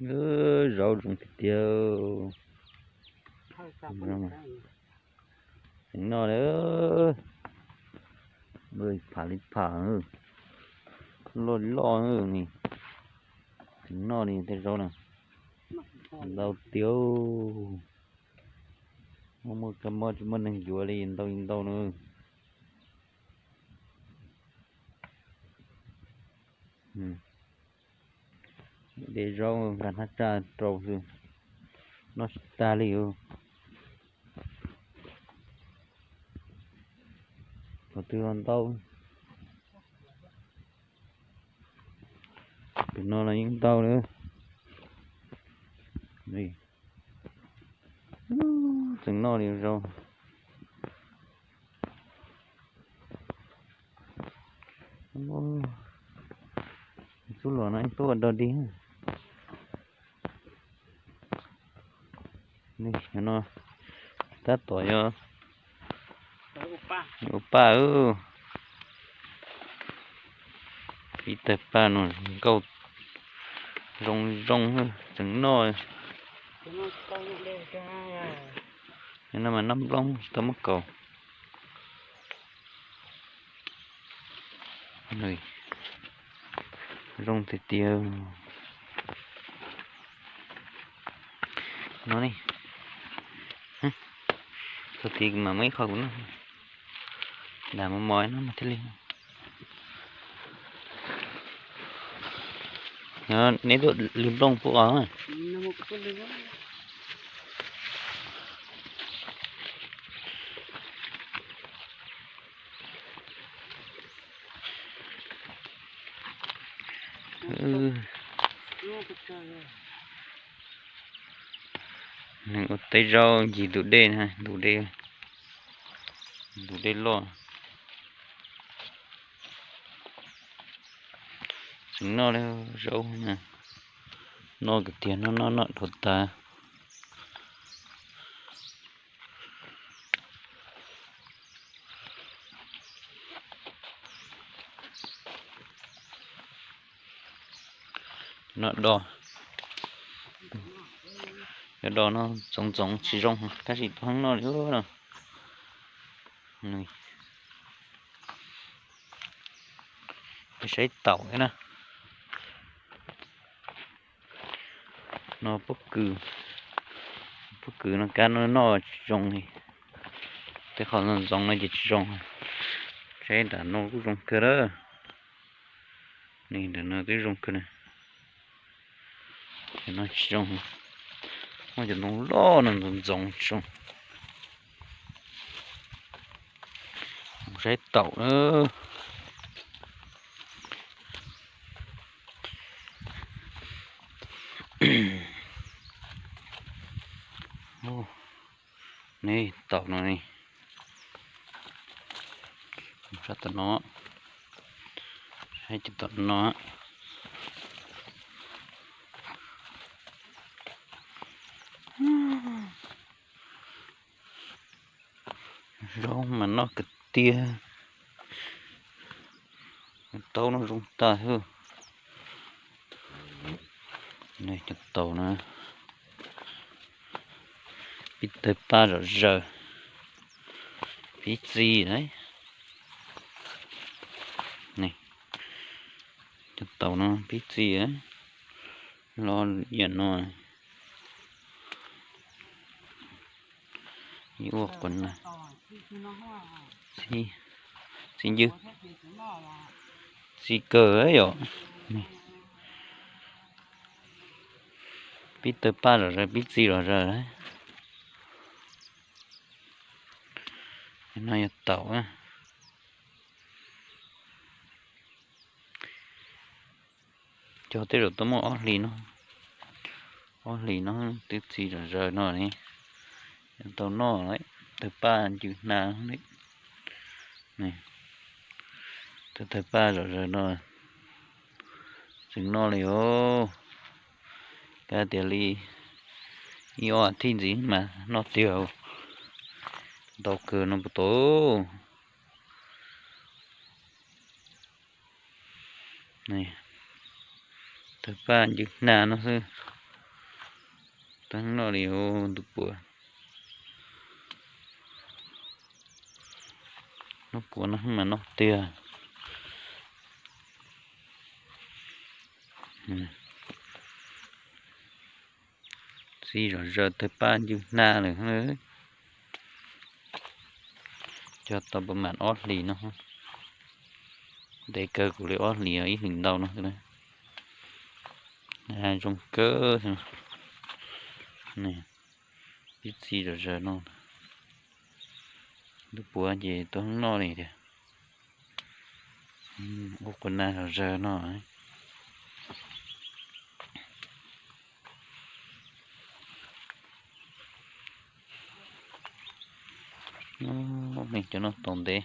Zaub zoo tiag tiag. Tseem noj li, pham li pham, loj li loj ne. Tseem noj li tej zaub na, ntau tiag. Muaj kab mob tsis muaj neeg yuav li, ntau li ntau na. De zaub nqa hnab tsaj rau xwb, noj tsis tag li. Thaum twg los ntau. Tus no los yeej ntau lawm. Tseem noj li zaub. Xub los no tuaj dog dig. No tab tom yog ua paj. Ib tawg paj no nkauj zoo zoo tseem noj. No mas noj nplooj tsis tau muab kaus. Zoo tiag tiag. No ne, txog tid kuv mam muab ib qho kuv noj. Dam mos mos no mas thiaj li. Neb tuaj lwg nplooj pub os. Neeg ua teb zaub ncig ntug dej, ntug dej, ntug dej loj. Tseem noj li zaub, noj kwv tiag, noj noj noj dhau tas. No do, cov do no ntxoov ntxoov tsis zoo, tab sis tuaj heev noj li no. Saib taum thiab na. No pob kws, pob kws no kab no noj tsis zoo li. Tej qhov ntxoov ntxoov no ces tsis zoo. Saib nram no kuj zoo kawg lawm. Nram no twb zoo kawg na. Cov no tsis zoo. Muaj cov ntoo loj no ntxoov ntxoov tsis zoo. Saib taum na. Ne, taum no ne. Sab tom no, saib cov tom no. Zaub mas noj kwv tiag. Taub no zoo tag hwb. Cov taum no, pib tawg paj zom zaws, pib txi lawm. Cov taum no pib txi lawm, los yam no. Ib ua quav na, txi ncw, txi kawg yom. Pib tawg paj zom zaws, pib txi zom zaws. No yog taum. Cog tej zaum tau muaj ob hlis no, ob hlis no twb txi zom zaws no ne. Tau noj lawm, tawg paj ncw hnav li. Tawg tawg paj zom zaws no tseem noj li os. Kav tias li ib ob as thiv ntxiv mas noj tiag. Ntau kawg no puas tau. Tawg paj ncw hnav no xwb. Tag noj li ub, ntuj puav. Noj puav no mas noj tiag. Txi zom zaws tawg paj ncw hnab lawm. Cog tau pas mam ob hlis no. Ntev kawg kuv li ob hlis ib hlis ntau no. Zoo kawg. Pib txi zom zaws no. Ntuj puav ces tuaj noj li tiag. Ua quas nas zom zaws no. Cov no tau ntev.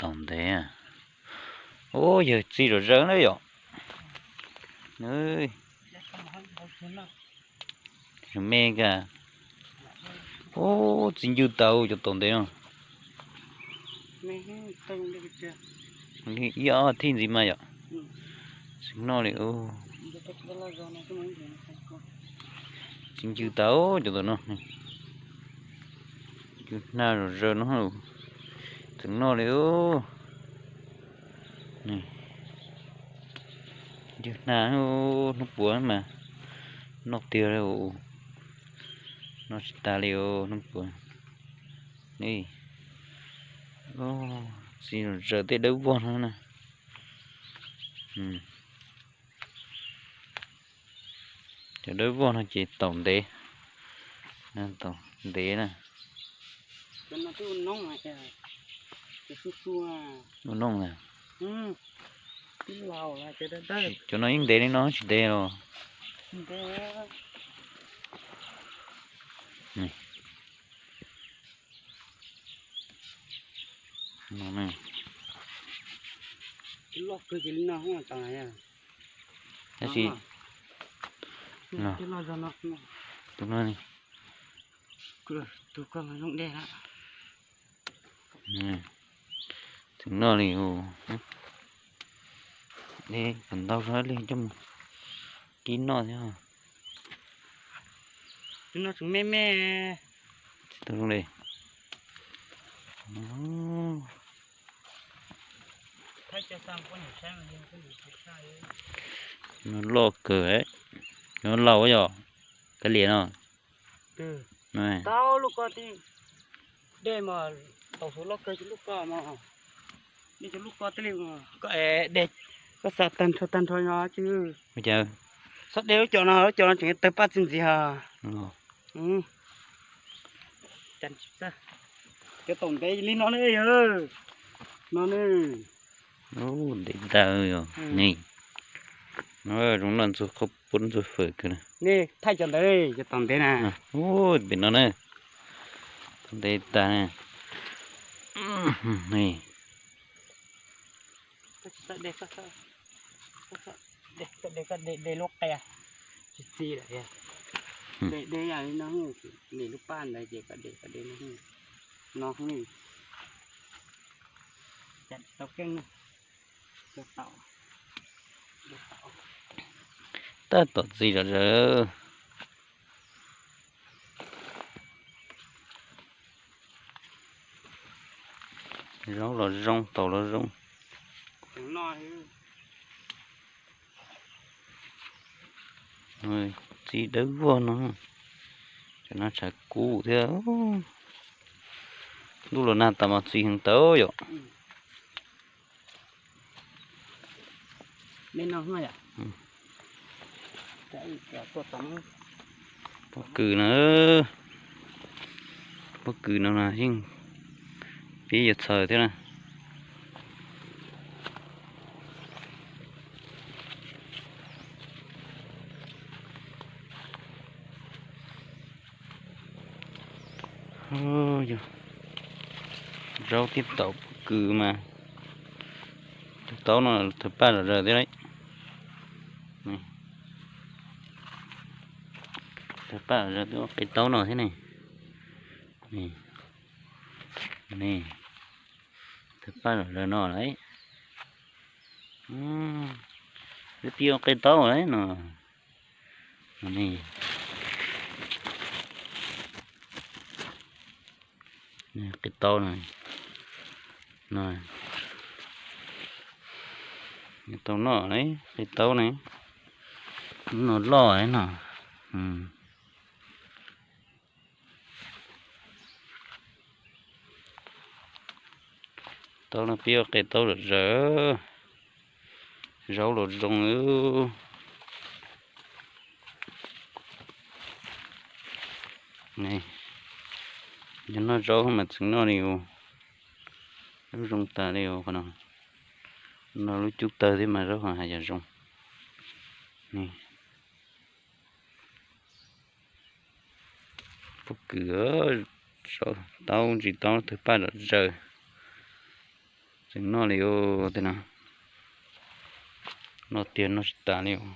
Tau ntev. Ub, yawg txi zom zaws na yom. Me ka. Ub, txi ncw tau cov tau ntev no. Ib ob thij ntxiv mas yom. Tsis noj li. Txi ncw tau cov tau no. Ncw hnab zom zaws no. Tsis noj li. Ncw hnab, hnub puav mas noj tiag li. Noj tsis tas li hnub puav. Txi zom zaws tej dawb vog no na. Cov dawb vog no ces tau ntev. Tau ntev na. Ua nooj na. Cov no yeej ntev li no tsis ntev los. Tab sis tus no, tus ko zoo dej. Tseem noj li, dej kom ntau zog li coj mus kib noj thiab. Tus no tseem me me. Tsis tau zoo li. No loj kawg, no laus yog kav liam no. Tau lub ko tij, dej mas tau xub loj kawg cov lub ko mas, nej cov lub ko tij li mas koj es dej, koj xa tag nrho tag nrho no ces, xob dej lub co no, lub co no tseem tawg paj txiv ntxiv hos. Cov tau ntev li no ne yog, no ne. Ntev ntag yog ne. No zoo noj ntxuag qhaub poob ntxuag fawm kawg. Nej thaij cov ntawd, cov tau ntev na. Pem no na, tau ntev tag. De, de lub qe, tsis txi lawm. De, de yam li no, de lub paj ntawd ces koj de, koj de no, no, tau keej. Tab tom txi zom zaws. Zaub los zoo, taum los zoo. Txi dawb vog no, cov no tshav kub thiab. Ntuj los nag tas mas txi heev tau yom. Pob kws no, pob kws no yeej pib yuav txhaws thiab na. Zaub thiab taum pob kws mas, tus taub no thawv paj zom zaws thiab lauj. Thawv paj zom zaws twb ua qe taub no thiab ne. Thawv paj zom zaws no lauj. Pib ua qe taub no. Qe taub no, tau noj qe taub ne, no loj no. Taub no pib ua qe taub zom zaws, zaub los zoo. Yog noj zaub mas txeev noj li os, zaub zoo tas li os qhov no. No lub cub tawg thiab mas zaub hais yog zoo. Pob kws, taub ntsis taub tawg paj zom zaws, txeev noj li os tej no. Noj tiag noj tsis tas li os.